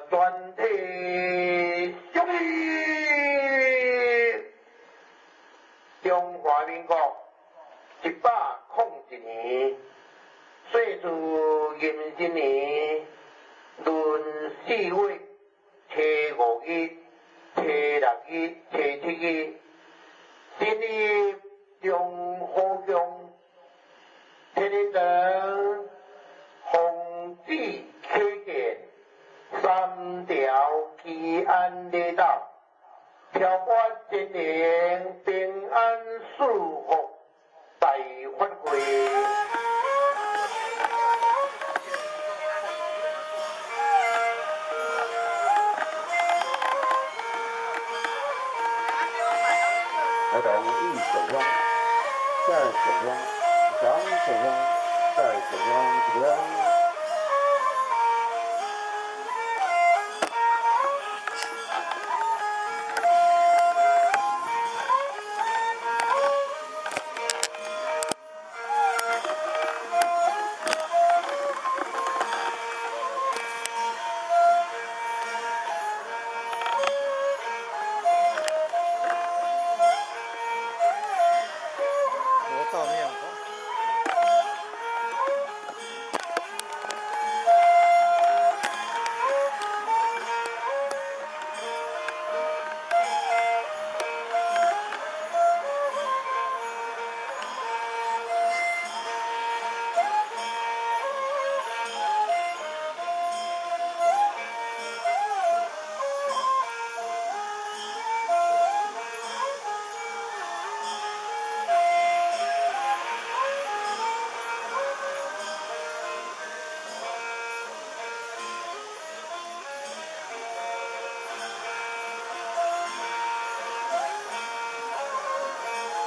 全體肅立。中華民國101年，歲次壬申年閏四月初五日、初六日、初七日，新立中和宮天靈堂奉旨啟建三條祈安禮道，挑發真靈平安賜福大法會。來到一上方，再上方，三上方，再上方，一兩。羅道廟。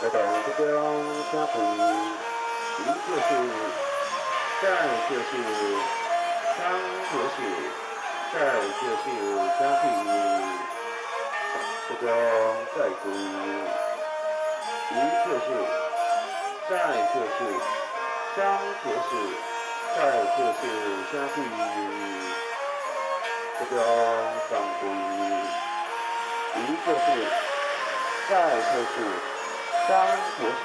來到這中，請跪，一就是，再就是，三就是，再就是，請跪，這中再跪，一就是，再就是，三就是，再就是，請跪，這中三跪，一就是，再就是。三就是，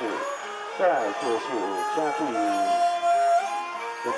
再就是，請跪，這個。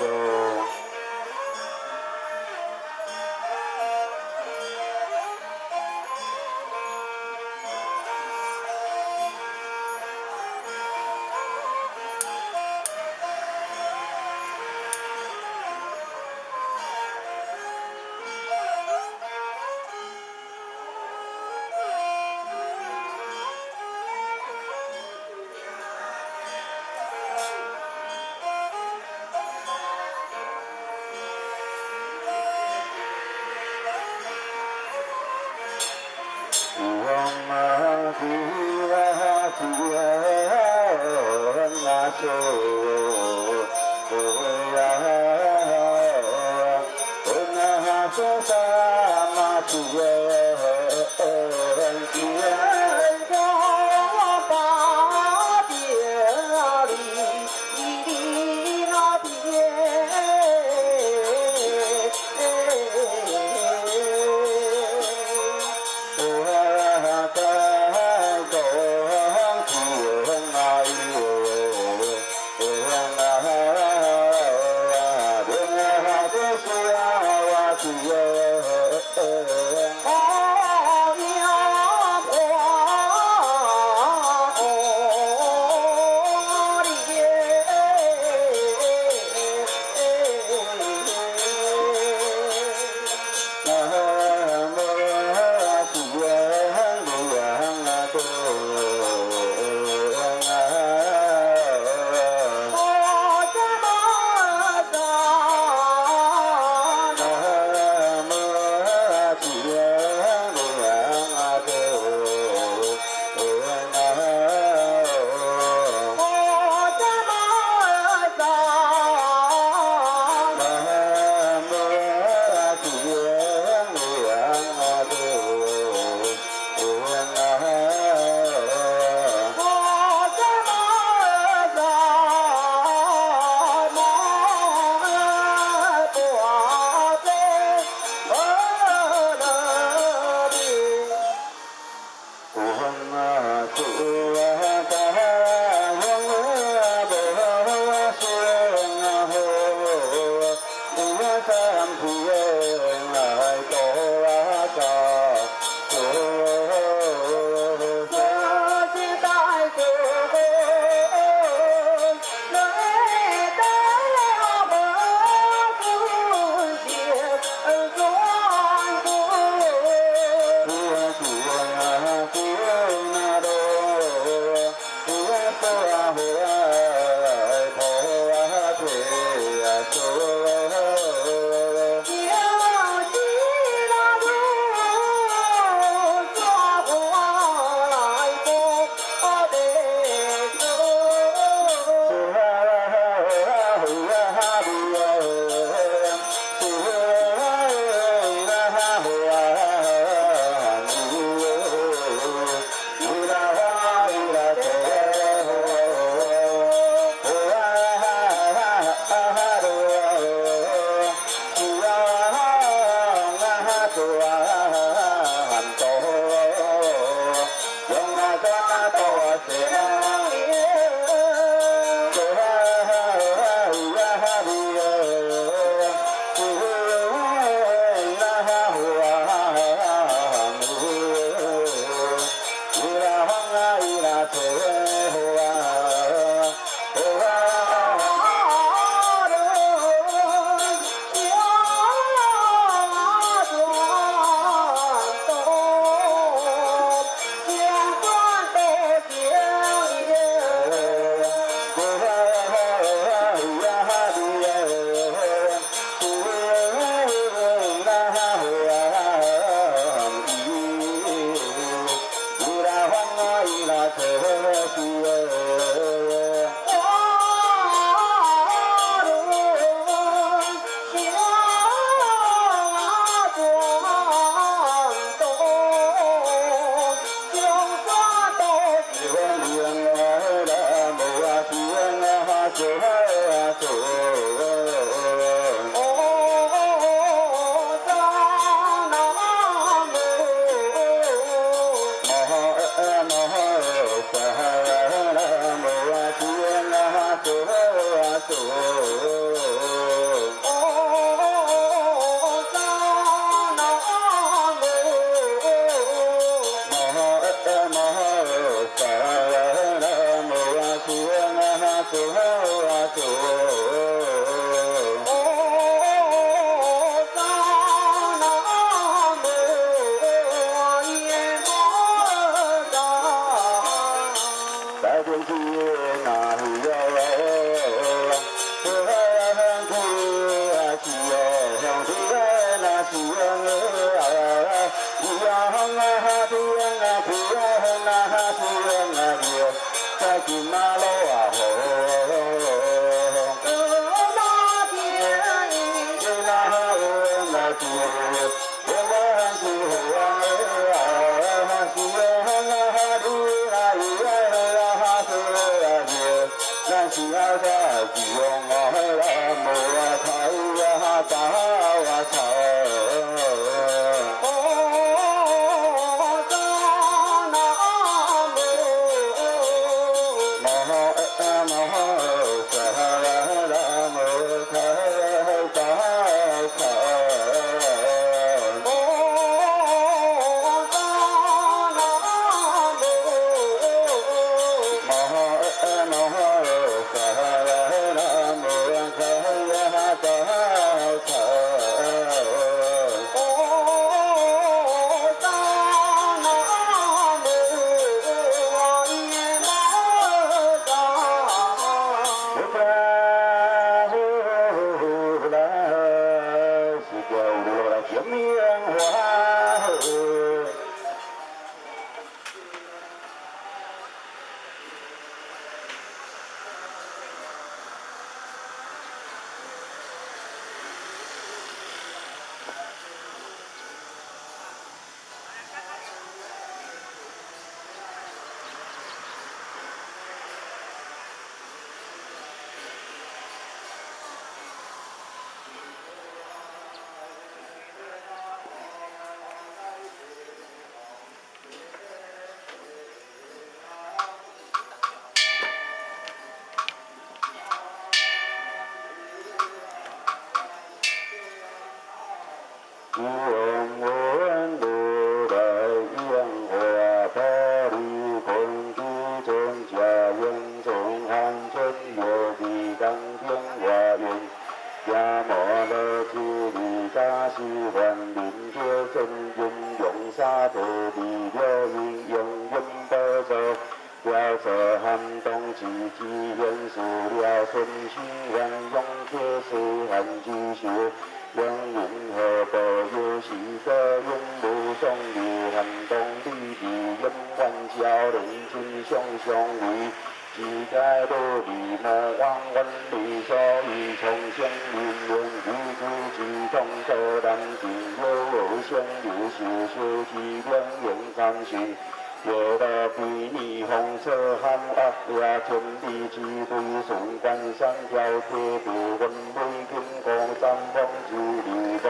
做撼動之之現世了順心願永結世漢之壽，永永何報有時得永無上流撼動利利永願教人真相相違，只該努力莫忘願力所以重生因緣無苦之痛可難盡有有生有受受之兩緣感心。月落比擬風車喊鴨夜天地智慧順關山條鐵路雲美金剛三風之流風，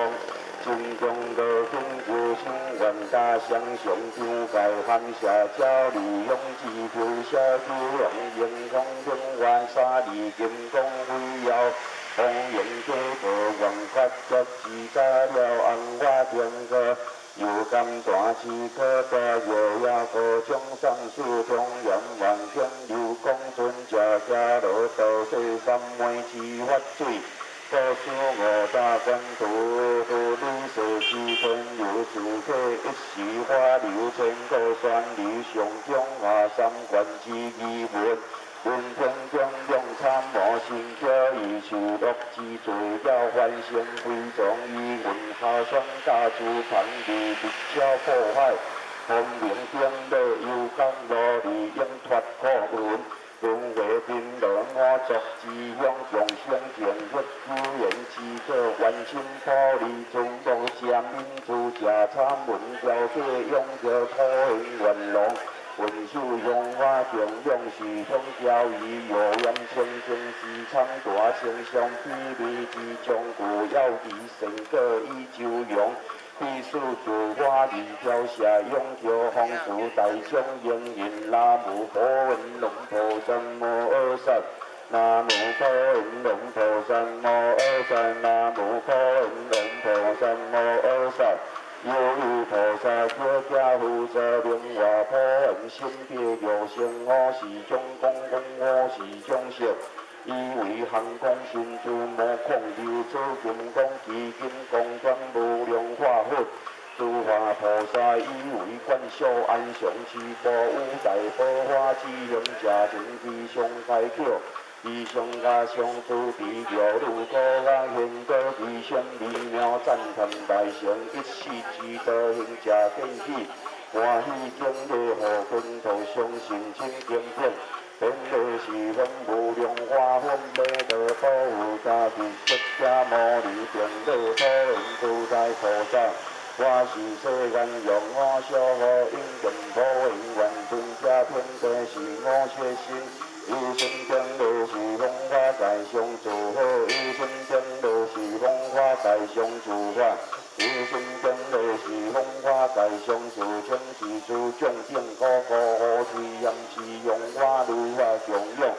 金中羅金九星萬大相上張界含下焦利用之條小九龍迎風平萬沙利金剛輝耀，風雲過過萬法覺之早了安我天歌。又甘大智可大藥也高將上述中陽萬天流公尊者迦羅道世三昧之法水，高修五大觀圖圖女世之天流諸體一時法流千古宣流上中下三觀之疑問。文天中用參謀心叫以受樂之罪了凡聖非眾以文下雙大諸叛逆必超破海，風明頂禮有甘露利應脫苦雲，輪迴賓樂我作之鄉眾生淨業有緣之作願心普利尊樂加民主加參文調解永著土行願龍。文殊香花供養時風調意有言清淨之參大清相比美之將故要以成果以周揚，必須做法義調下永著風俗大眾應應南無普恩龍婆薩摩爾薩，南無普恩龍婆薩摩爾薩，南無普恩龍婆薩摩爾薩。由於菩薩覺家負責靈華普恩心別有生我是將公公我是將色，以為行空心住莫空流做金剛基金剛轉無量化佛，諸法菩薩以為觀修安詳之寶五大寶華之行者前之上開巧。以上加上諸地妙如高雅現果吉祥微妙讚嘆大乘一時之道行者見起，歡喜敬禮護根土相信親敬品，天理是風無量華分美德保護大地釋迦牟尼定禮普恩諸大菩薩，我是世間用我小何應根普恩願尊者天地是我學心。一生頂禮是風華在上諸好，一生頂禮是風華在上諸法，一生頂禮是風華在上諸清是諸眾頂高高好天嚴是用我如法供養，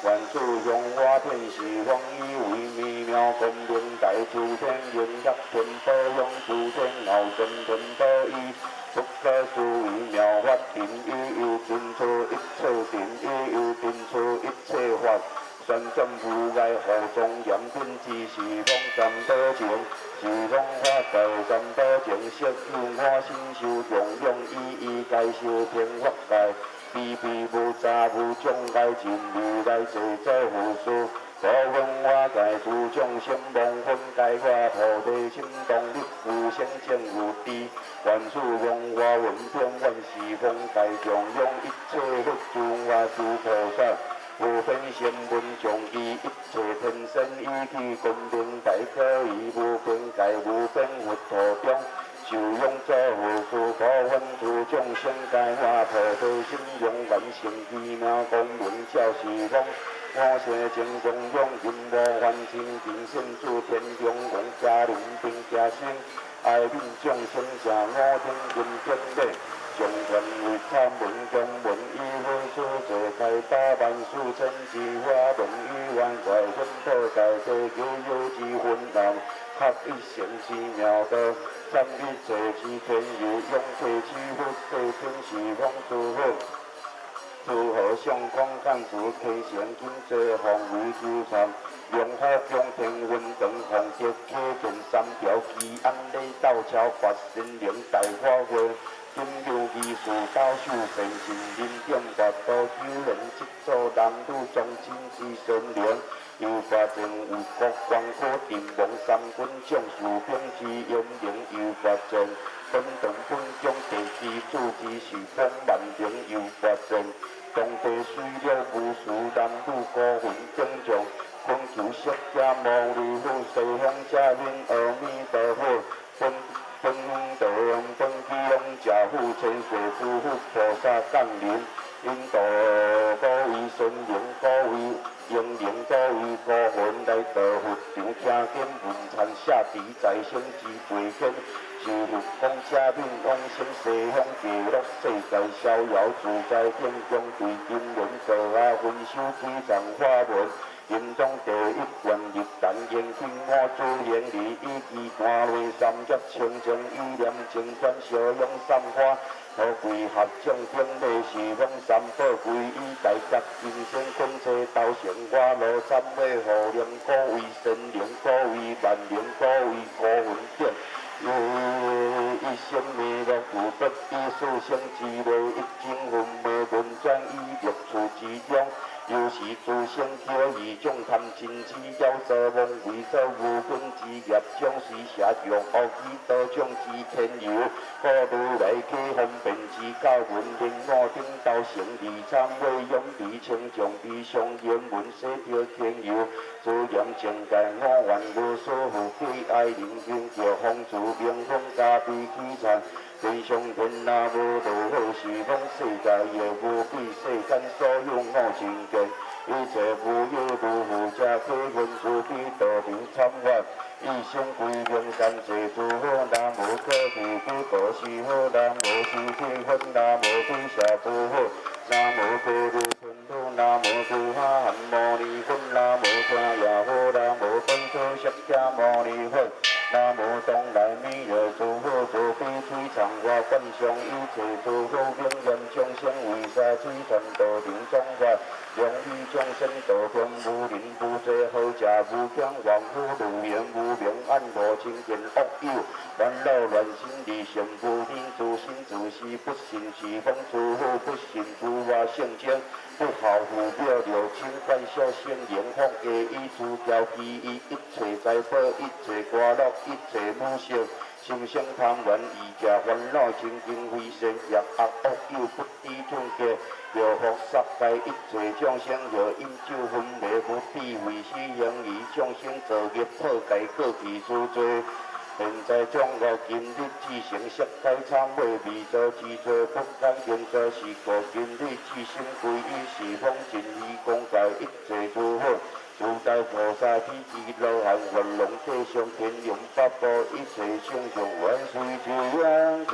願諸用我遍是風以為微妙光明大諸天人業天寶用諸天後生天寶衣。不可思議妙法定義有盡出一切定義有盡出一切法，旋轉無礙護莊嚴品之是風三寶經，是風法界三寶經，色有我心受供養，一一皆修天法界，比比無雜無障礙，盡如來濟做護事。普分我界諸眾生望分解我菩提心動力無生正有知，願此用我聞遍願西方界供養一切佛諸我諸菩薩，無分聲聞眾義一切天神以其光明大可以無邊界無邊佛土中，受用作護事普分諸眾生解我菩提心用願成奇妙光明照西方。我世前供養因無凡情定勝諸天中王家人並家生，愛憫眾生成五天金經禮，上傳為參文經文以佛所做開大萬數千之法文以萬怪天寶大地求有之昏暗，合一成之妙道，參一切之天有勇氣之佛地天是方諸佛。諸和尚廣干諸溪城金濟方為求參，龍虎供天雲長鳳德溪見三條基安禮斗超發神靈大法會，金牛二士斗首变身林点月度九人七祖男女忠贞之神灵，又发现有国光可阵亡三军将士兵之英灵，又发现本堂本宫地基主之是方万灵，又发现当地水了无数男女孤魂顶将，恳求释迦牟尼佛西方正明阿弥陀佛，本本道本居王者父千岁诸佛菩萨降临，引导各位神灵、各位英灵、各位孤魂来到佛场听经闻禅下持财生之地天，受佛讲者免往生西方极乐世界逍遥自在天宫，对金莲座下分修几藏法门。心中第一愿入坛言经我主行礼以及单位三业清净意念精专修养三花，何贵合众顶礼是方三宝归依大觉金仙坤车道成我罗三昧护念各位神灵各位万灵各位孤魂等，一生弥勒佛得以四生之内一经分昧轮转于六处之中。又是诸生叫异众贪嗔痴妖蛇妄为所无根之业，将是邪众恶起多种之天游，故如来启方便之教文，令我等道成离参会永离清净悲伤言文洗脱天游，自严净界我愿无所负悲哀灵经叫风住明风加悲起禅。天上天那无落好，是方世界亦无比世间所有五境界，一切无有如佛者，可闻慈悲道场参法，一生归命三世诸佛，南无可比比国师佛，南无释提佛，南无比舍诸佛，南无可如尊佛，南无诸哈含牟尼佛，南无陀耶佛，南无本师释迦牟尼佛。南无东来弥勒诸佛慈悲璀璨华观想一切诸佛明愿众生为沙璀璨道场中法，两利众生道天无人无济好者无疆万夫如言无明安乐清净恶有烦恼乱心离性无明自心自是不信是方诸佛不信诸法圣经不好负妙六亲观修圣灵法加以诸条记忆一切财宝一切瓜乐一切母色心生贪愿意者烦恼清净非善业恶恶有不知痛结若福杀戒一切众生若饮酒昏迷不必为死行于众生造业破戒过去诸罪。现在将我今日至成释开忏悔未造之罪不敢言作是故今日至心归依是方尽意恭拜一切诸佛诸大菩萨体智罗汉愿龙地上天龙八部一切圣众万岁之愿可。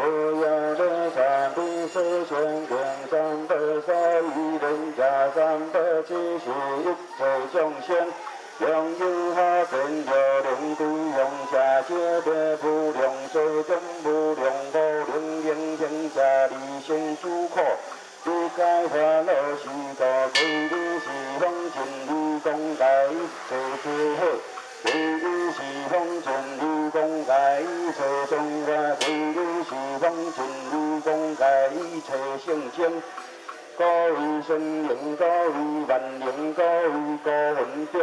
無要樂三比四千經三寶所依人家三寶只是一切眾生，用有好善有靈歸用者皆別無量罪中無量無量靈行者離生諸苦，離解煩惱是故，歸依西方真理講解一切諸法，歸依西方真理講解一切眾法，歸依西方真理講解一切聖經。各位神靈，各位萬靈，各位孤魂等，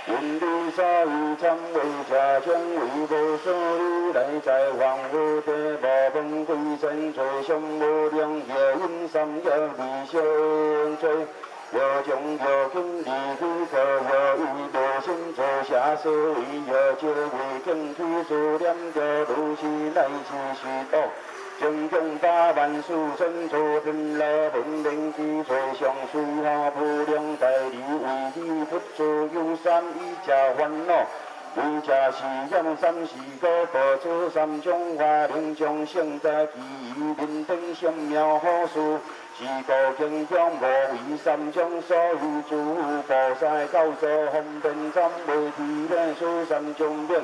因你所以參為者，將為無所依來在凡夫地無分鬼神罪，上無量業因三業離相罪，業將業根離彼可業以無心做下世為業皆為根起自念着如是乃至須多。種種百萬四千諸天羅文靈機最上隨下無量大利為彼不住有三以食煩惱，為食是厭三是果報此三種法令眾生在其餘人天上妙好事，是故經中無為三種所以諸菩薩教授方便參為地變此三種名。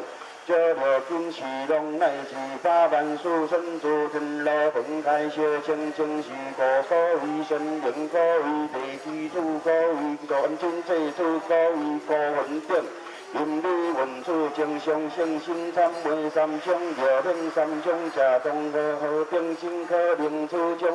少了金士龍乃至百萬四千諸天羅分開小清淨是故，所以神靈可以地基主可以轉真濟主可以孤魂等，因你聞此經相信心參為三種藥品三種食當何何等心可令此種。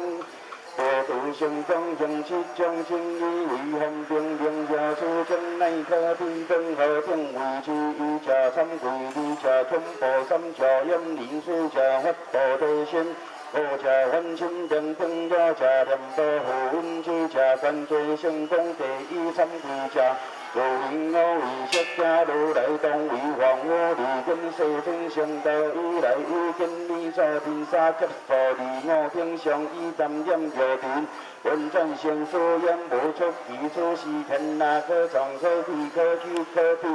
佛度成中行七種真義為方便令下此種乃可比等何等為之一者慚愧二者恐怖三者厭離四者發菩提心五者歡心平等六者念佛護因七者觀罪成功第一慚愧者。如因我為釋迦如來當為凡夫離根世尊成道以來已經禮作天沙劫數離五頂上以擔染藥塵，運轉成所言無出其處是天那可藏可避可取可避，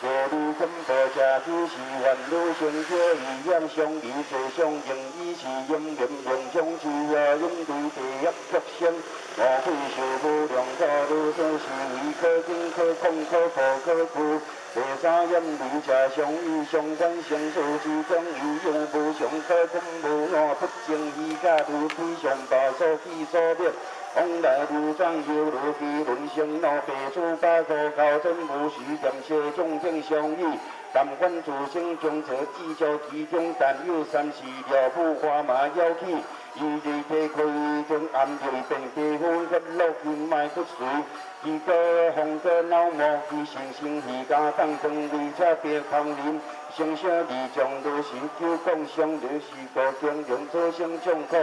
若離根報者只是凡夫成就以言相離最相應以是應念用中之也應對地業極生。五鬼受無量苦，如是是為可驚可恐可怖可怖。第三厭離者相依相關生死之中，以有無常可恐無我不淨意假如非常大所起所滅。往來流轉猶如其輪生老病死百苦交真無時念邪眾生相依，但願自生中者至少其中，但有三事了不花馬妖氣。伊日體虧中暗日變皮膚血落筋脈骨髓，其個風過腦膜，其神神氣加當當為車別旁人，生小二將如是求共相，如是故經用此生眾苦。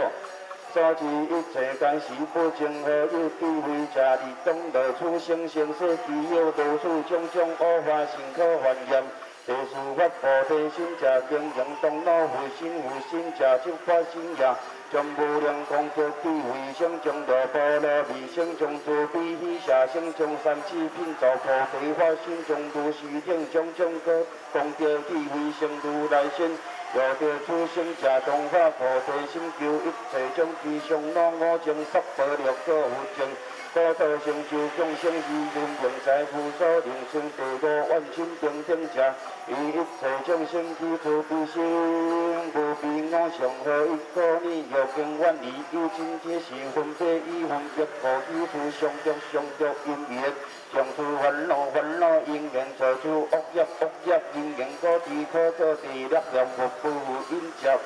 所知一切皆是不淨，何有智慧者佇當樂處生生死，其有如此種種惡法心可還念。第四發菩提心者，經營當惱佛心，佛心者即發心也。將無量功德智慧生，將樂波羅蜜生，將慈悲喜捨生，將三智品造菩提發心，將如是等種種個功德智慧生如來身。若得此生者，當發菩提心，求一切種智上惱五淨十寶六果佛淨。果道成就眾生是人命財富所能生第五願心平等者，以一切眾生起慈悲心，無邊無上何一可你欲經遠離有情皆是分別以分別故起處相續相續因緣，將此煩惱煩惱因緣造諸惡業惡業因緣果地可做地業念佛不因接。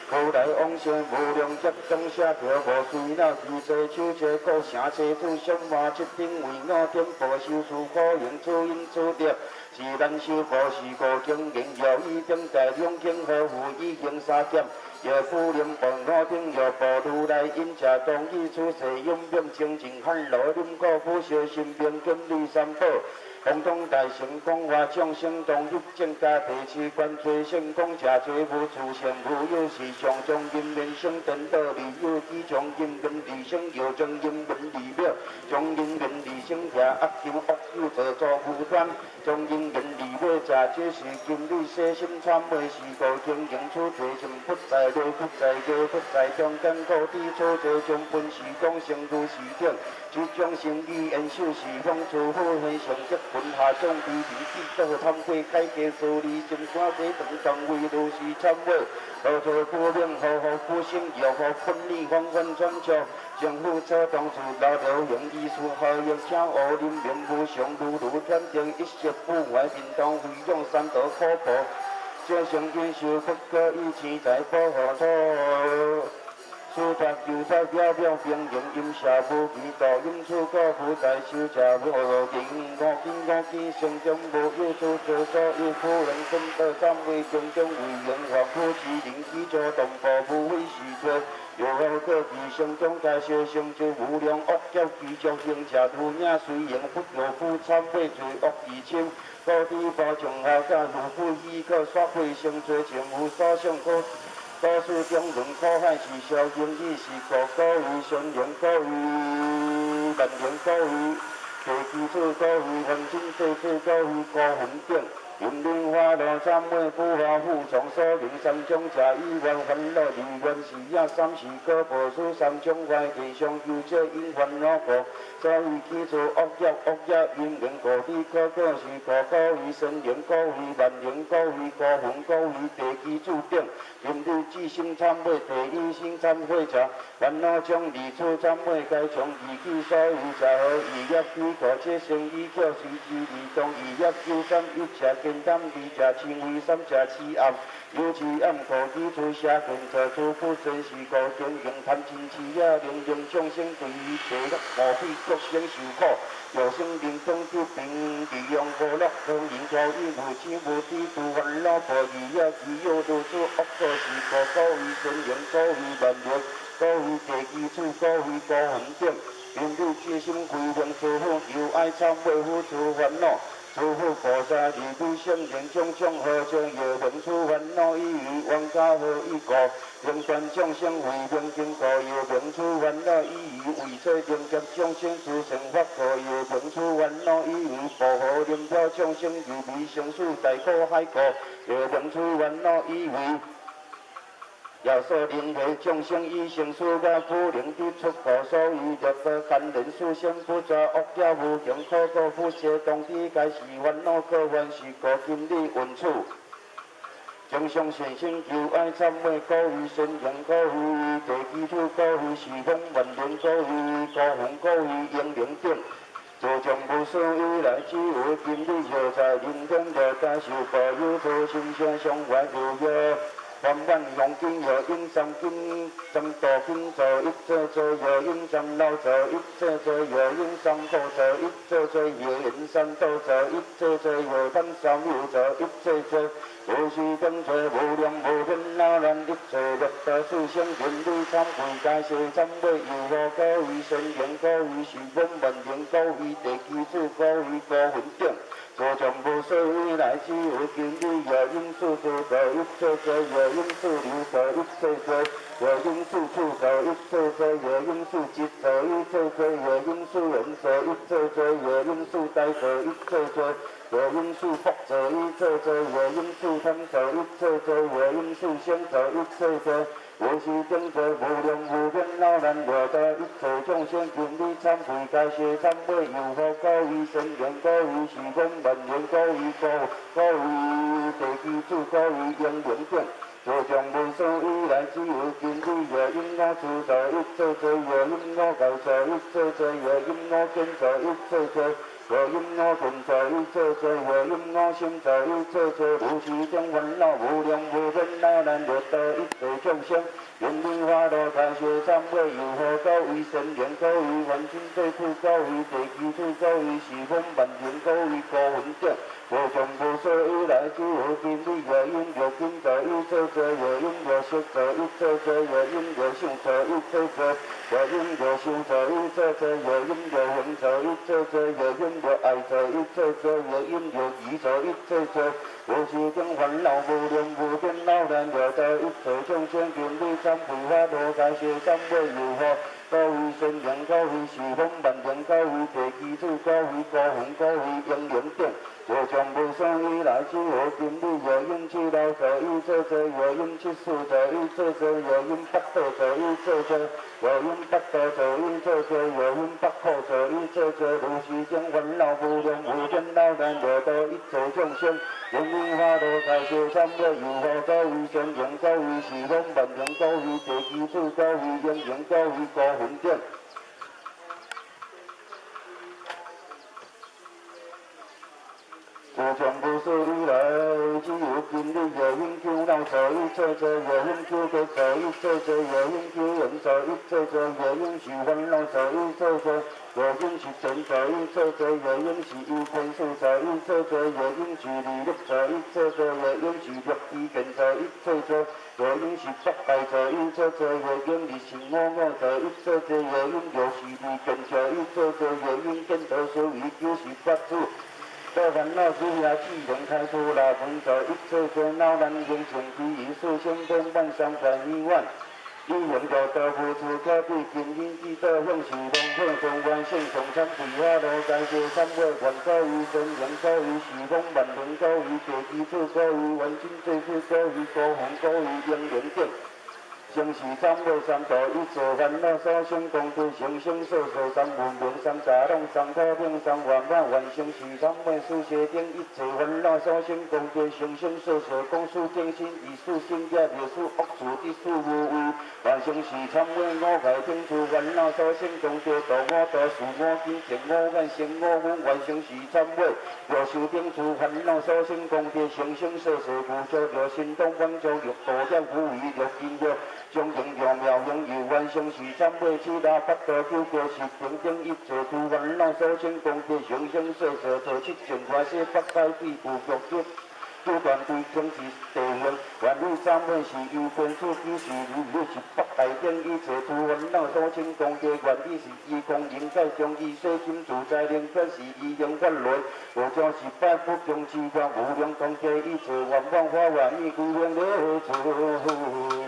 後來往生無量劫中，舍著無隨了，其濟手濟故城濟土上萬七頂為五點報修處苦行此因此德，是難修報是故經言要以等待兩經呵護以行三減，若不能報五頂若報如來因者當以此世永免清淨煩惱忍苦苦修心明經禮三寶。弘通大乘廣化眾生當入正覺地持觀罪性空者罪無自性無有是相將因緣生顛倒離有起將因緣離生又將因緣離滅將因緣離生邪惡求惡有造作無端將因緣離滅者這是今日細心懺悔是故經行處罪性不在內不在外不在中間故地處罪將本是講成如是等這種心意言修是方諸佛現上則分下將離離記道懺悔開解所離心肝地等當為如是懺悔，何作不明何何不生又何分離方分轉笑，政府車當處老流行藝術何用請惡人面無常如如轉定一色不壞便當非用三德可報，這成因修不可以錢財保護土。此法求法了了平庸陰邪無記道因處果無在修者無經五經五經成中無有處做所有苦能分得三位中中為應凡夫之靈起做動部無非是罪。又何過其生中皆修成就無量惡業，其中行者如影隨形，不有苦懺悔罪惡已深。高低包上下假如不依可刷悔生罪情無所想可。多數中輪苦海是消經意是故果位善靈果位萬靈果位地基礎果位凡塵世主果位孤魂等。因輪花羅三昧不化復從所明三種者以願煩惱二願是也三是果報此三種壞現象求者因煩惱故，所以起做惡業惡業因緣果地可果是果果位善靈果位萬靈果位孤魂果位地基主等。今日至心懺悔第一心懺悔者，煩惱將離處懺悔該將離去所有者何意業起故這生依靠隨之而動意業九三一者簡單二者稱為三者痴暗，有痴暗故起出邪見做諸不真是故經營貪嗔痴也令令眾生對於地獄餓鬼畜生受苦，有生靈中得病，利用無樂當因造因無痴無知諸煩惱破意業其有如此惡果是故果位善靈果位萬靈果位地基主果位孤魂等，因汝至心歸命諸佛求愛懺悔付諸煩惱。諸佛菩薩慈悲聖言種種何將藥明處煩惱以為冤家何以故？能斷眾生慧明經故，藥明處煩惱以為為切能劫眾生諸生法故，藥明處煩惱以為薄荷靈飄眾生入離生死大苦海故，藥明處煩惱以為。要說輪迴眾生以生死我苦能得出苦，所以六道堪忍四生不作惡業無窮苦果不捨當知，皆是煩惱過患是故今日問處。增上善心求愛懺悔，果位善行果位地基礎果位是方萬靈果位孤魂果位英靈等。自從無始以來，只有今日若在人間六大受報，有做心聲相懷無有。梵萬用經藥因三經三度經做一切罪藥因三老做一切罪藥因三苦做一切罪藥因三道做一切罪藥貪三有做一切罪，如是等罪無量無邊那難一切六道四生今日懺悔皆悉懺悔，由何果位善行果位是方萬靈果位地基主果位孤魂等。自從無始以來，只有今日藥因處處做一切罪，藥因處流做一切罪，藥因處處做一切罪，藥因處執做一切罪，藥因處緣做一切罪，藥因處大做一切罪，藥因處福做一切罪，藥因處貪做一切罪，藥因處生做一切罪。如是等罪無量無邊，老難了得一切眾生今日懺悔，皆悉懺悔，由何果位善行果位是方萬靈果位孤果位地基主果位英靈等。自從無始以來，只有今日藥因我處做一切罪，藥因我界做一切罪，藥因我見做一切罪，藥因我見做一切罪，藥因我心做一切罪。如是等煩惱無量無邊，那難了得一切眾生。因輪華羅皆悉懺悔，由何果位善行果位凡塵世主果位地基主果位是方萬靈果位孤魂等。自從無始以來，只有今日藥因六根做一切罪，藥因六識做一切罪，藥因六想做一切罪，藥因六想做一切罪，藥因六行做一切罪，藥因六愛做一切罪，一切诸，如是等烦恼无量无边老难了道一切众生，今日忏悔法罗伽舍三昧有法，高位仙灵，高位时方万灵，高位地基主，高位高云，高位英灵等。自从无始以来，只有今日有因七老造一切诸，有因七事造一切诸，有因八道造一切诸，有因八道造一切诸，有因八苦造一切诸。如是等烦恼无量无边老难了道一切众生，因缘法罗伽舍三昧有法，高位仙灵，高位时方万灵，高位地基主，高位英灵，高位高云等。自从无始以来，只有今日有因求老造一切诸，有因求果造一切诸，有因求缘造一切诸，有因受烦恼造一切诸，有因是钱造一切诸，有因是有权势造一切诸，有因是利禄造一切诸，有因是六知见造一切诸，有因是八戒造一切诸，有因是心我我造一切诸，有因就是离见造一切诸，有因见道思维98处。多烦恼之下，智能开出来，分造一切诸恼难形成其一四千变万三百亿万。以言道道无处可比，今日之道向是龙凤双万圣上参菩萨罗伽舍三昧愿高于仙灵，高于时方万灵，高于地基主，高于万金最主，高于高云，高于英灵等。生是三昧三道一切烦恼所生功德，生生世世三无明三杂染三苦病三圆满愿生是三昧四邪定一切烦恼所生功德，生生世世讲四正心，以四圣业，灭四恶事，得四无畏。愿生是三昧五界顶诸烦恼所生功德，度五道，四五经，净五眼，成五分。愿生是三昧六修顶诸烦恼所生功德，生生世世具足六神通，满足六道业无畏六经六。将行六妙行有愿生是三昧七大八道九过十平等一切诸烦恼所生功德，生生世世做七净法世八界地有六德。九断对称是地行，愿以三昧是有边处，九是如是八界顶一切诸烦恼所生功德，愿以是依空灵界将依世心自在灵觉是依行法轮，无将十八不穷之愿无量功德一切愿望法愿意归向礼主。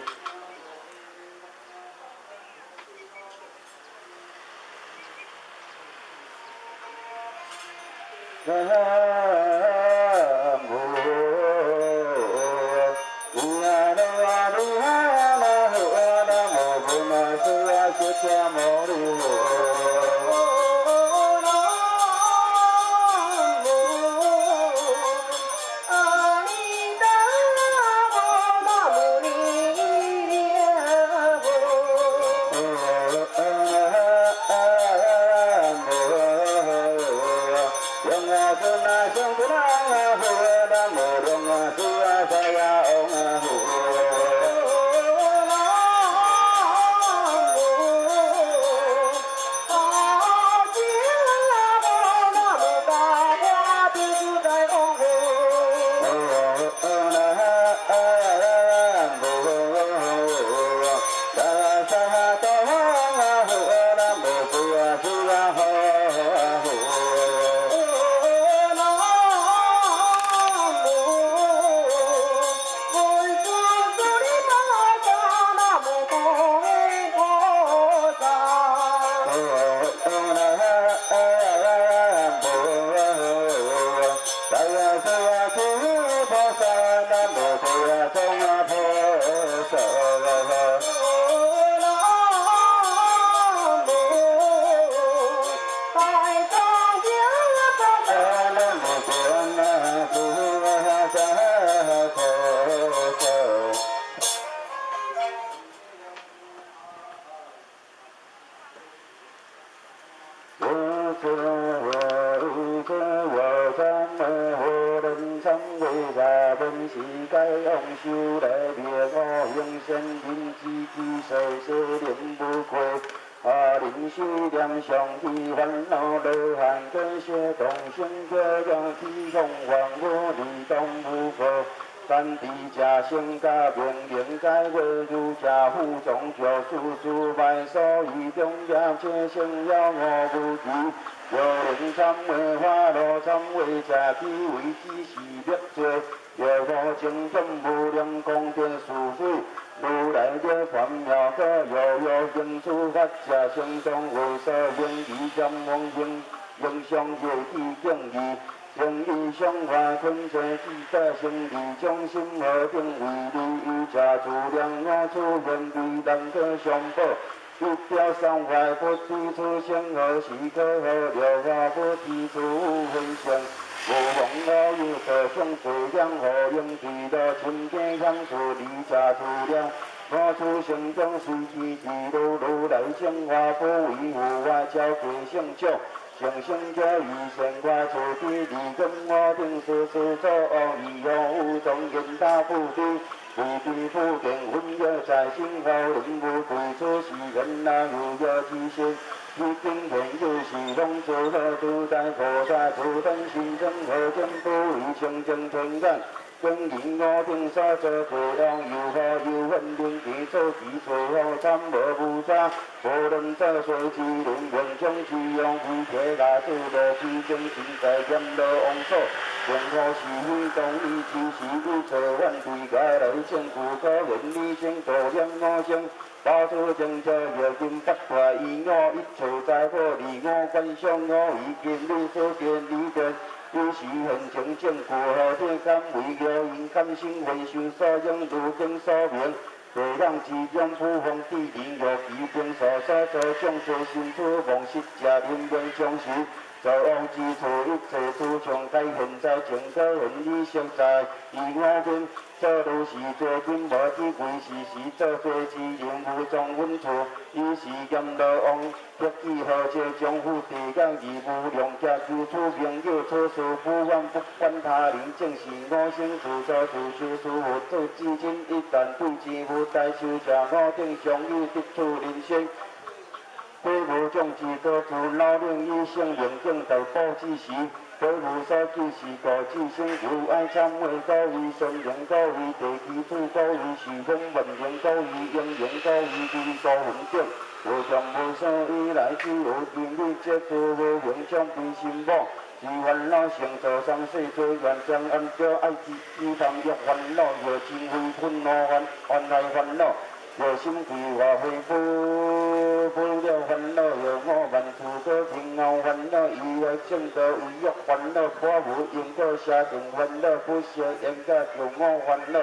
三智者成觉明明解果如者负众教事事败所以中业且成了我无记。若能参会法罗参会者，彼为只是灭罪。若无种种无量功德殊水，如来涅槃妙果，悠悠行处法者，成中为所行义兼王行，应相业意敬义。正义相法困者智大成义，将心何定为利益者，自量我处愿必难可相报。一表三坏不知此生何时可何了法不知此分相。无妨我有所想最量何应对了亲见相处离者自量。我处生中随机记录如来正法不为佛法教归圣教。成圣者于善法处地利根我定时时作恶意有众因大菩提，为彼普定分业在心后人无对此是人那有业之心，一定愿有是方诸佛自在菩萨诸等心中何见不为清净天眼。经人我定所作作用，有何有分明其做其最后参无无差，无论做随之论愿将其用为铁牙子罗其精神在阎罗王所，任何是非当以之时一切反对家来证据可言理证度量我生。八处正者业因不坏，以我一切财宝利我观想我以今日所见理见。以是现前证据何体敢为业因感生分修所应如经所明，地人之中普方地灵药其兵所所作众生心处忘失者人命将时，造恶之处一切诸将皆现在正可现以实在以我见。做如是做今无知为是时做做之人无庄稳处，以是阎罗王得记何者将赴地狱而无量劫求处名叫此事不怨不管他人，正是我生自作自受事佛做至亲，一旦对之无大受者，我等常有得处人生。彼无众之多自老令以生命境大宝之时，彼无所记是故自生有爱参会高位顺行高位地基主高位是风万能高位应用高位为高分等，无常无生以来只有今日这诸无明将悲心母，自烦恼成做三世罪愿将安着爱之之贪欲烦恼，若嗔非愤怒烦怨爱烦恼。若心归化非不不了烦恼，若我万处可平安烦恼，伊爱正道为欲烦恼，破无因果邪定烦恼，不舍缘觉求我烦恼，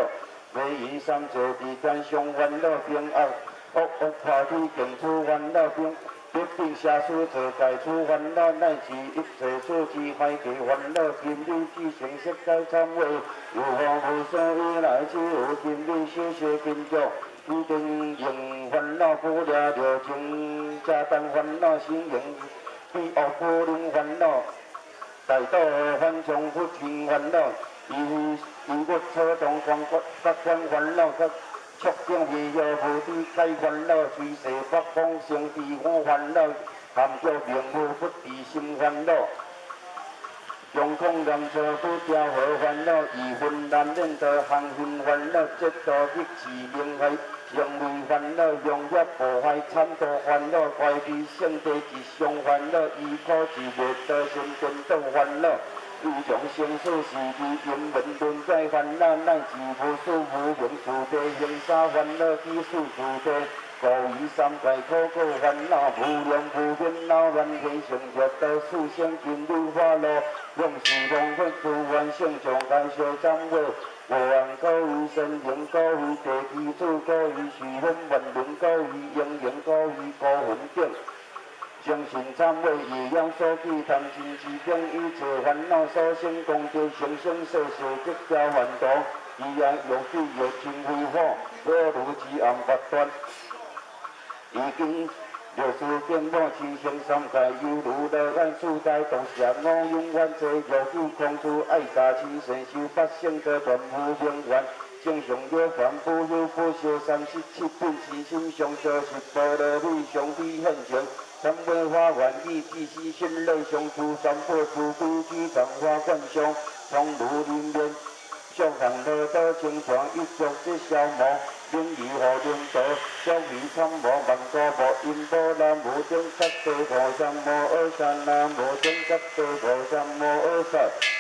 未于三界之间相烦恼，平恶恶恶破体净处烦恼，平别定下处做界处烦恼，乃至一切处之坏计烦恼，今日之成色界参会，有法无生以来只有今日修学经教。一定用烦恼不了了，情加单烦恼心用，比恶不能烦恼，大道反常不听烦恼，以以我车中光各各观烦恼，各触境非有无知解烦恼，随势北方生地我烦恼，含着明无不知心烦恼。中空念错不调和烦恼，以分难忍得行心烦恼，这道极是明慧，成为烦恼，用业破坏惨道烦恼，怪悲圣地一相烦恼，依苦一灭道心颠倒烦恼，无常生死是非因缘轮转烦恼，乃至无始无明四地行沙烦恼，起四四地。故于三界苦果烦恼，无量无边恼乱天成业道，四生金律法乐，永是龙佛诸万圣众皆相参会，无量高于神灵高于地基主高于虚空万能高于应用高于高云顶。相信参会业养所起贪嗔痴等一切烦恼所生功德，生生世世得交还道，伊也欲水欲清非火，火如之暗不断。已经六世变魔七星三界，犹如乐爱处在毒蛇五永远济欲去空处爱杂七神修八圣道全无明愿，正常了凡不有不修37品慈心上修十波罗蜜上比现前，三昧法愿意至死心内上出三宝慈悲举藏法观相，常如人面。小寒乐道清泉一足即消磨，免疑何灵道，小鱼参无万古无因无南无顶萨地菩萨摩诃萨，南无顶萨地菩萨摩诃萨，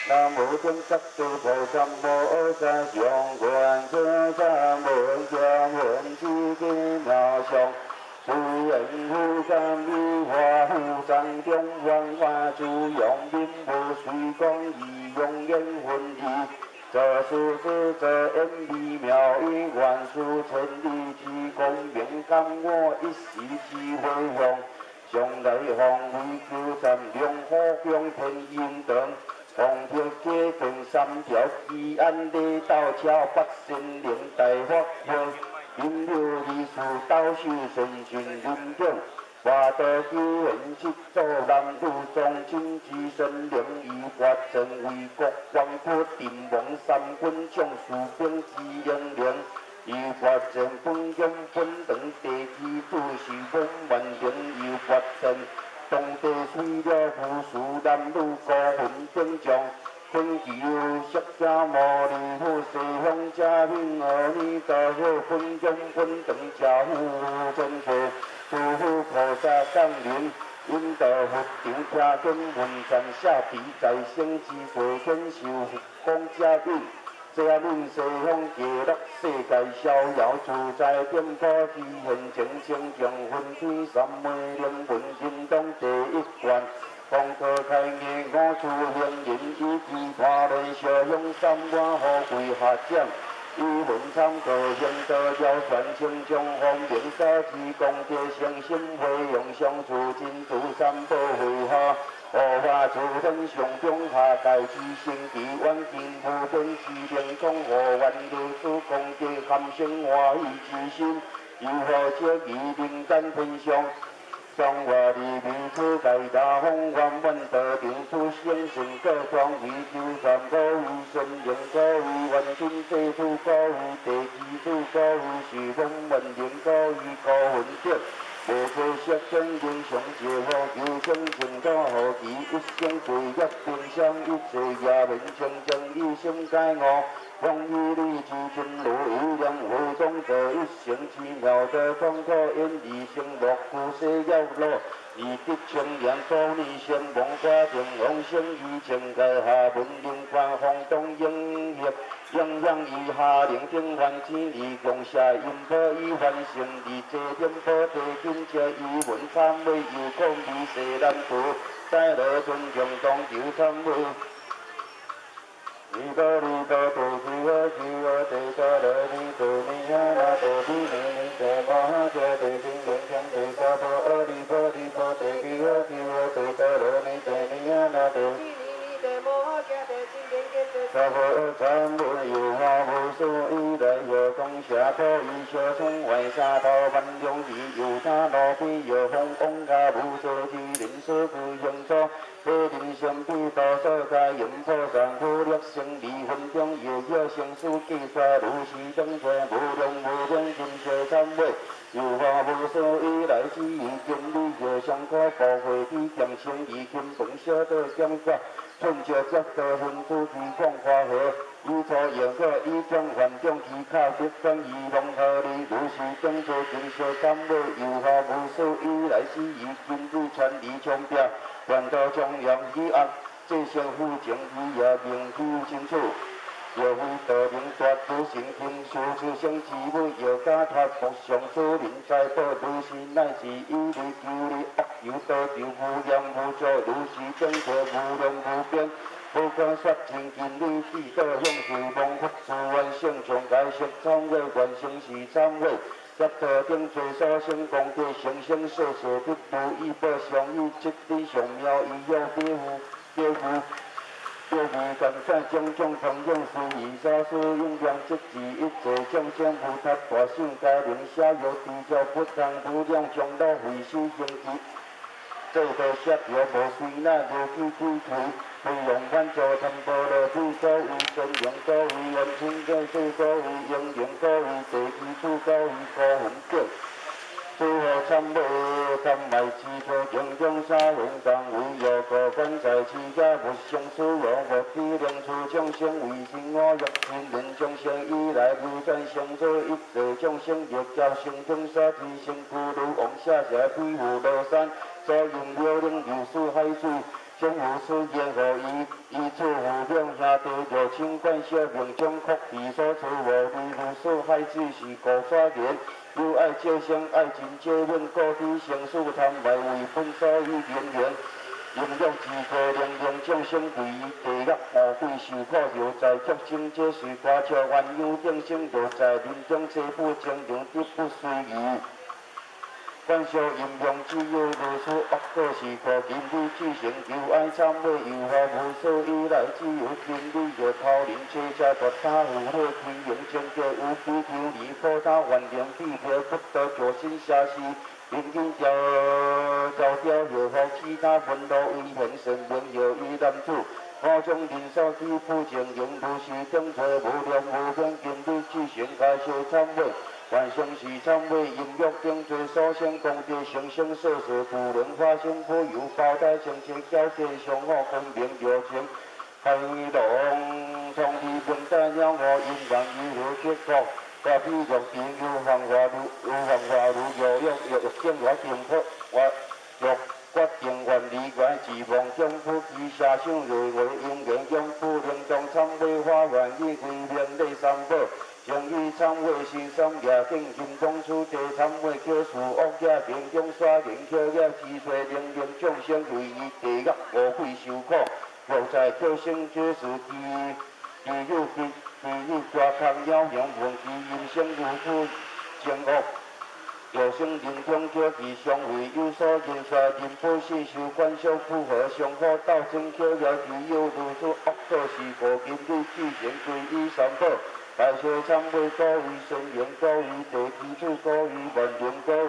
南无顶萨地菩萨摩诃萨，上观这三门将闻之之妙相。随缘佛三昧华护藏中万法诸用明无随光以用缘分义，这是智这恩微妙因愿殊千里之光明，感我一时之回向，将来方为求参量火供天阴灯，方铁假定三条基安礼道桥北森林大法会。阴六二四导修先进人顶，华道救援七祖南无宗亲之神灵，伊发正为国光复阵亡三军将士兵之英灵，伊发正本宫本堂地基主是本万灵，伊发正当地水了富士南女高云顶将。天求释迦牟尼佛，西方者品阿弥陀佛，本宫本堂者福真济，诸佛菩萨降临，引导佛场听经闻禅下持在生之世天寿佛光者品，这闽西方极乐世界逍遥自在点破之现前清净分天三昧灵闻神通第一愿。功德开眼五处行人以其他人小用三万富贵下降，以文参可行道了传清净方明所知功德诚心回用相处真如三宝会下，护法诸天上中下界之神奇远近无边之灵光护愿如此功德含生欢喜之心，又何者于人间天上？上我离彼此界大方圆满道场出生成果庄严求善果位神灵果位愿亲世主果位地基主果位是方万灵果位高分德，无过色天人上解佛求生净土护持一生罪业平消一切业缘清净一心解悟。方以理智真如无量慧中得一生之妙德，方可演义成乐故世要乐，以得清严所念先亡挂定往生于境界下文灵观风动应业，影响以下灵顶凡之义共下因果以凡成二这点破地金车以文参会又讲微世难度，在乐尊敬当求参会。尼多尼多多吉阿吉阿地多罗尼多尼阿那多比尼尼多摩诃迦地金刚天地萨婆阿离婆离婆地吉阿吉阿地多罗尼多尼阿那多。萨婆阿参无有法无所依来有供下婆以小乘外沙陀万众以有他罗比有风翁伽无所知人所具行所。彼人生彼多所在阎婆三苦乐生离分中夜夜生死计算如是等者无量无边尽世参会，有法无所依来之意，经理业相可报会体剑成义根本小道讲法，春秋接道分主其讲花荷，以错言果以将凡众其卡得分以龙何利如是等者尽世参会，有法无所依来之意，经理传理强调。愿道中央以恶，这些负情以也明记清楚。若非道明大不神经，修出生之母，又加脱福上主人财宝，如是乃至以利求利，恶求道求无厌无足，如是等者无量无边。不管说真经理智道向是蒙佛诸愿圣上解释忏悔，愿生是忏悔。接道顶罪所生功德，生生世世得无异报，相以七地上妙医药别夫别夫别夫甘善种种通用事宜，所使用量即智一切众生菩萨大圣皆能逍遥地教不贪无量长老慧修行智。这道摄药无随那无去鬼推，非用满足贪波罗蜜所为真言所为愿亲见主所为应灵所为地基主所为高分德，诸佛参会贪愛智慧經中三緣當為有個觀在持家無生死有無智能處眾生為心我欲親人眾生以來無轉生做一切眾生欲交生中沙提生苦如王下下比富羅山所因妙靈如是海水。將無此言何以以此無量兄弟六親觀小命中福地所處無離無數海子是故所言。有愛眾生愛盡皆免故地生死貪愛為分所以言言。應用智慧能令眾生為地獄餓鬼受苦，又在畜生這是歌笑鸳鸯定生，又在人中財富精靈得不隨意。觀小陰陽只有如此惡果是苦，今日只成求愛懺悔，又何無所以來？只有今日若頭人車車絕他有火開用正覺有比丘尼破他萬靈比丘不得作心下事，人間條條條又何其他門路為現神明又以男子，五種人所起普淨應如是等罪無量無邊，今日只成開小懺悔。萬生是懺悔，陰欲定罪所生功德，生生世世不能發生普有包代清淨曉天上好分明六情，海龍創地明代鳥我因緣如何結果？我比若定有方法如有方法如有用欲定我定破我若決定願離願自妄將夫其下想若為因緣將夫靈中懺悔法願以歸命禮三寶。將以懺悔心三業境，心中處地懺悔，可事惡業境中耍言可業，知罪能令眾生為伊地獄餓鬼受苦。若在可生這是其其有其其有抓空鳥形問其人生如此正惡。有生人中可其相會有所言說，人不信受觀想符合相好道真可業，其有如此惡果是故，今日只成歸依三寶。大小懺悔，各位善言，各位地基主，各位萬靈，各位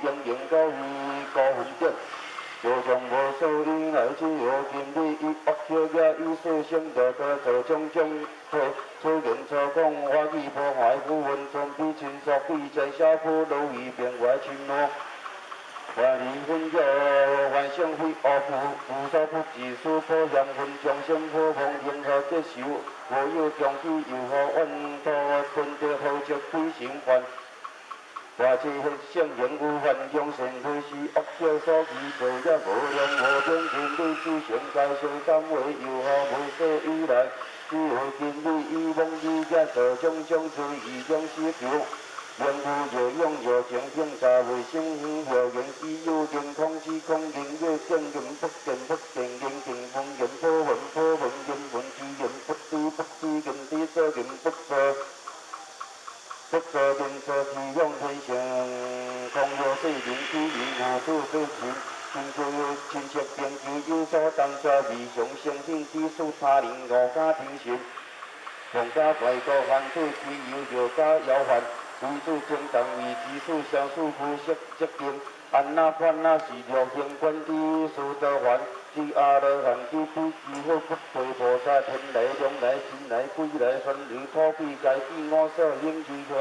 英靈，各位高分者，無上無所以來，只有今日以惡巧業，以四聖道得做種種錯錯言錯講，法語破壞不分尊卑親屬，貴賤小富樂意變外親怒。萬離分有，萬生非惡不無所不知，此破嫌分眾生破風，如何接受？無有中起，又何怨土吞得何則鬼神犯？大智聖言有凡眾善非是惡巧所起作業，無量無邊今日只成該小懺悔，又何無所以來？只有今日以妄語業做種種罪，以種死求。言有若用若情平查未生若言只有言空只空言若見言不見不見言見聞言破聞破聞言聞知言不知不知言知所言不做不做言做其用天性空有世人起因無處非情親切親切定求有所當作未常生起之事他人五家聽信皇家外國犯罪其有若家要犯為主正當為基礎，相處不息積定。安那梵那是六行觀地수得梵，知阿羅漢知彼知好不退菩薩，天來龍來神來鬼來分離土鬼皆見我所行之相。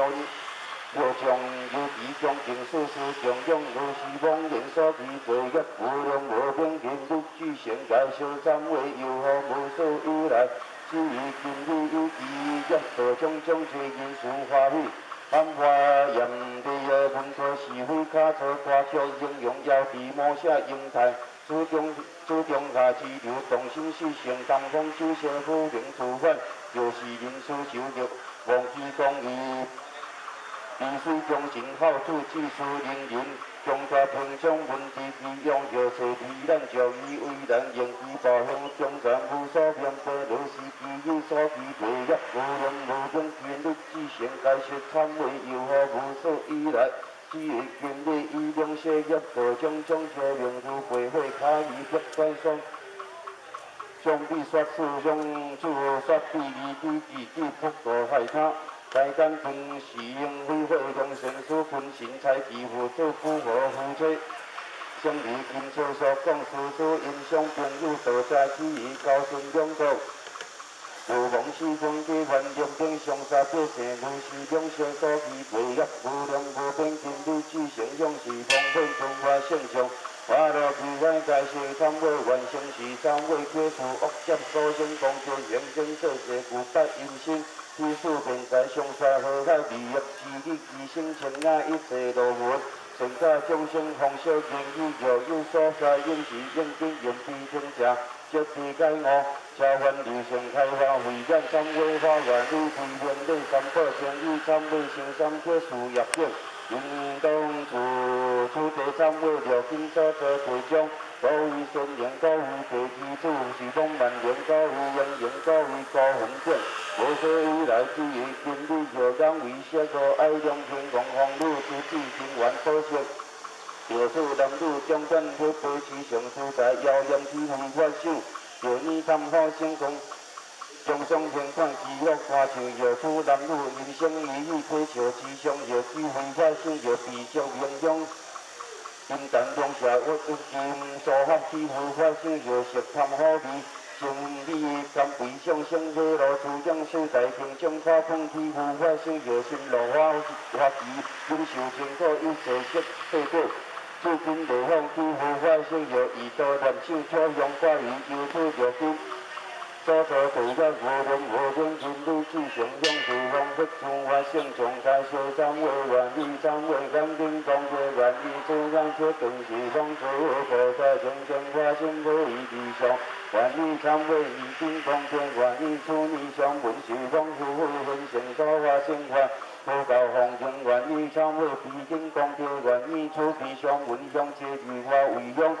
若將有其將經世事將用如是妄言所起罪業無量無邊，今日具善解小懺悔，又何無所以來？只以今日有其業道種種罪因事歡喜。繁華嚴地的文科是非卡錯歌曲應用要地模寫形態，主中主中下支流動心死性當風手相夫靈出反，就是人事受業忘記公義，地水中心好處只事人人，中大平常文字其用藥找皮咱就以為人用其大向中山無所偏颇，若是其有所期罪業無量無邊，今日只成解釋懺悔，又何無所以來？只會今日以兩世業道種種說明如背火卡伊不斷雙，將彼說此相處說彼二彼自己不過害他。該間分是用非火用善事分神財致富做符合夫妻，生理金錢所講事事因相朋友道者起意交順兩國。有忘四方地萬兩邊相殺百姓，如是兩相所起罪業無量無邊，今日只成向是方便中華小圣像。法乐智慧在世参会愿成事参会解除恶业所生功德行经济世具八音声天数辩才上沙河海利益之力其生清雅一切罗文善教众生方色言语若有所在应时应景应彼听者即知解悟超凡离圣开发慧眼参会法愿力归命礼三宝成意参会成三铁事业等应当处处地参会六经所做地将高位尊严高位地基主是方万灵高位应用高位高分等无始以来之于今日若讲为色无爱两天王方女诸子平原宝色若此男女中间彼白痴上自在妖艳体会法相若你贪好成功众生天看其乐歌唱，若此男女音声语语体笑之相，若智慧法相，若悲足明中阴胆中下恶欲金所发起佛法相，若色贪好味，生理甘悲上生火炉，诸将世在空中可碰起佛法相，若心落花花枝，忍受经过一切色世果。至今未放起佛法相，若以道念手巧用挂鱼，由此若金。所作地业无量无边，真理至上勇士方佛诸法圣众开小参会愿意参会愿顶功德愿意诸愿且更是方诸菩萨清净法身无异地上，愿意参会以顶功德愿意处理相闻是方诸分成所法圣法。佛教方经愿意参会彼顶功德愿意处彼相闻香皆如法为香。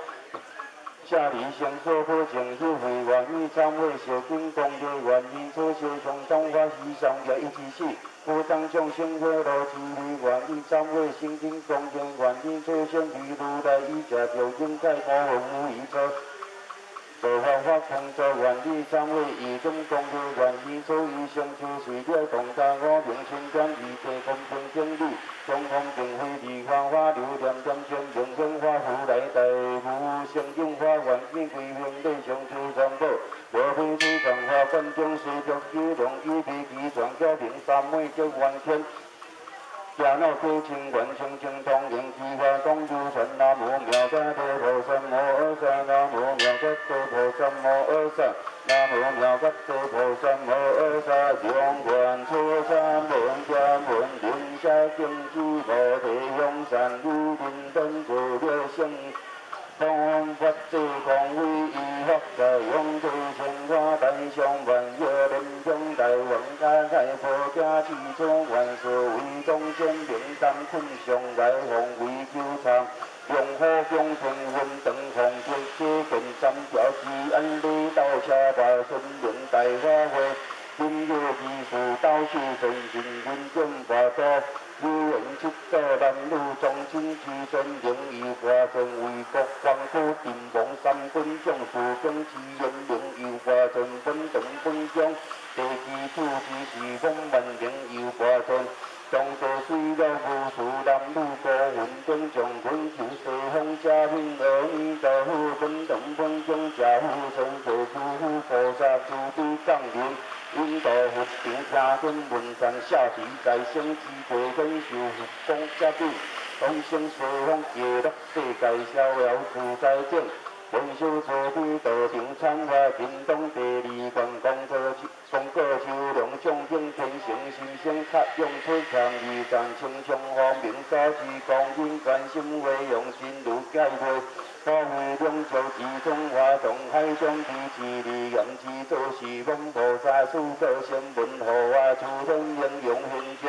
下离生所破净修慧愿意参会小经功德愿意出小上中法喜上业一起死，普度众生快乐智慧愿意参会心经功德愿意出生于如来以者就应该无无疑错。做法法空作愿意参会以中功德愿意出一生就是了动大五明清观二地公平正理，中空定慧离花花流念念经明显法如来大无生应法愿意归命礼上诸三宝，无非诸上法观中世俗九龙以悲其全教明三昧得完全。迦诺体清愿清净通行其法讲如传南无妙觉多菩萨摩诃萨南无妙觉多菩萨摩诃萨南无妙觉多菩萨摩诃萨永愿出三门家门人下经智菩提向善与人等做了圣。方法济光威仪法在永地千华大上万月莲中大王家开婆家之祖万事为中间明当困上来方为求参，用火供天分长风结结根三条之安利道车大顺明大法会，今日技术道士神神云中法多。有缘七祖男女忠亲之尊，灵有华尊为国光苦定王三军将士兵之言，灵有华尊本长本将，地基主之是方万灵有华尊，当地水了无数男女高云顶将军求西方加冕阿弥陀佛本长本将加护身地诸佛菩萨慈悲降临。引导佛场听经闻善下持在生之地忍受佛光接引，往生西方极乐世界逍遥自在境。闻修慈悲道场参法，叮当第二关功德功过修良将兵天成心生塔用出强二赞清长方明所持光阴观心为用真如解脱。可为两教之中华东海中之智利言之祖是方菩萨四个声闻护法诸天应用现前，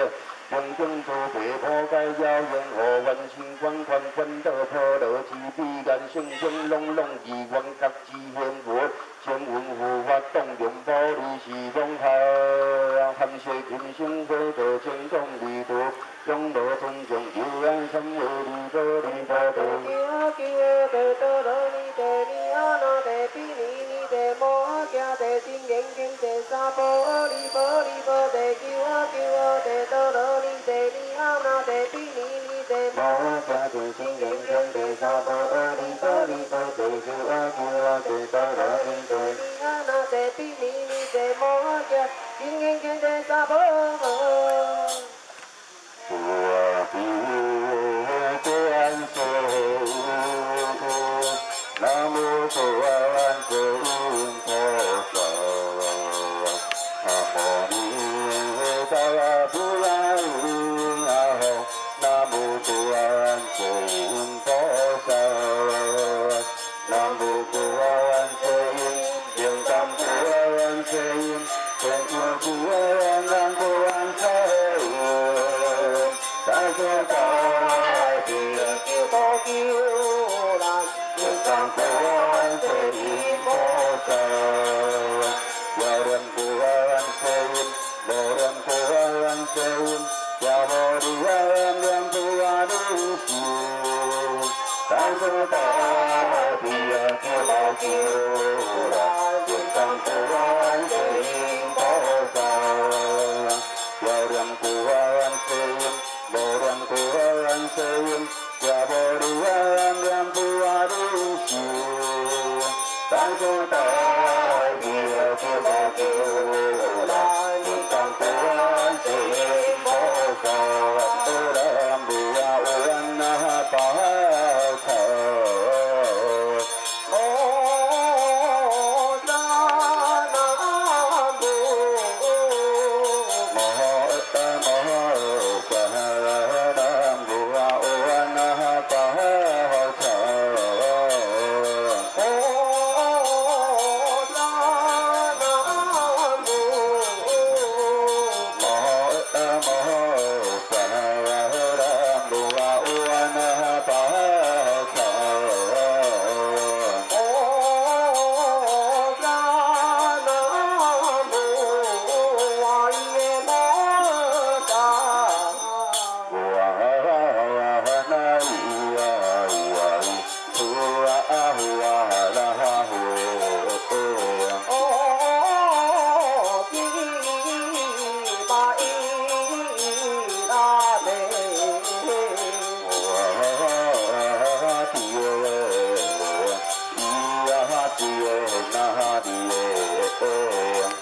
明镜诸地破解妖言护万心观观观道婆罗之彼岸圣圣朗朗二愿觉之现佛，声闻护法动用宝利是方含含雪金星火道成功离土，永乐尊重有缘三位离多离多多。哆罗尼哆尼阿那哆比尼尼哆摩诃哆真言经哆三波离波离波哆求阿求阿哆哆罗尼哆尼阿那哆比尼尼哆摩诃哆真言经哆三波离波离波哆求阿求阿哆哆罗尼哆尼阿那哆比尼尼哆摩诃真言经哆三波。阿弥陀佛。求難，願上觀世音菩薩，要念觀世音，無念觀世音，也無念念不阿彌心，大慈大悲啊，救無救難，願上觀世音菩薩，要念觀世音，無念觀世音，也無念念不阿彌心，大慈大悲啊，救無救難，願上觀世音菩薩，南無阿那巴薩。哦，南無摩摩薩，南無阿那巴薩。哦，南無摩摩薩，南無阿那巴薩。哦，南無阿耶摩薩。哇那咿呀咿呀呼啊呼啊啦呼。哦，比巴伊拉德。哇滴耶，咿呀滴耶那滴耶，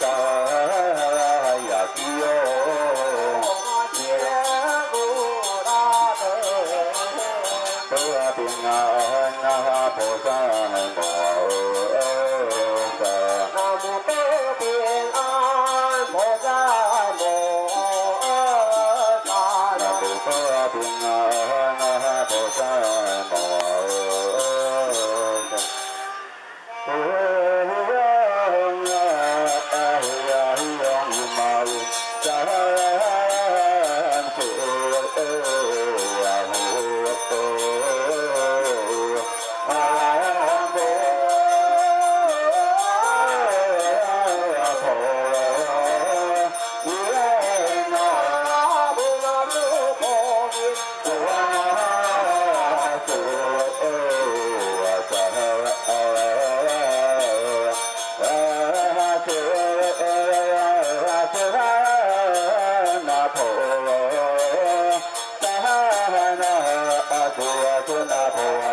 嘎呀滴哟。杰布拉德。保平安阿菩萨摩诃萨。南無保平安菩薩摩诃薩。南無保平安阿菩薩摩诃薩。哦呀呀咿嘛咿，三世呀呼阿婆婆耶那。南無那鲁婆耶。那婆。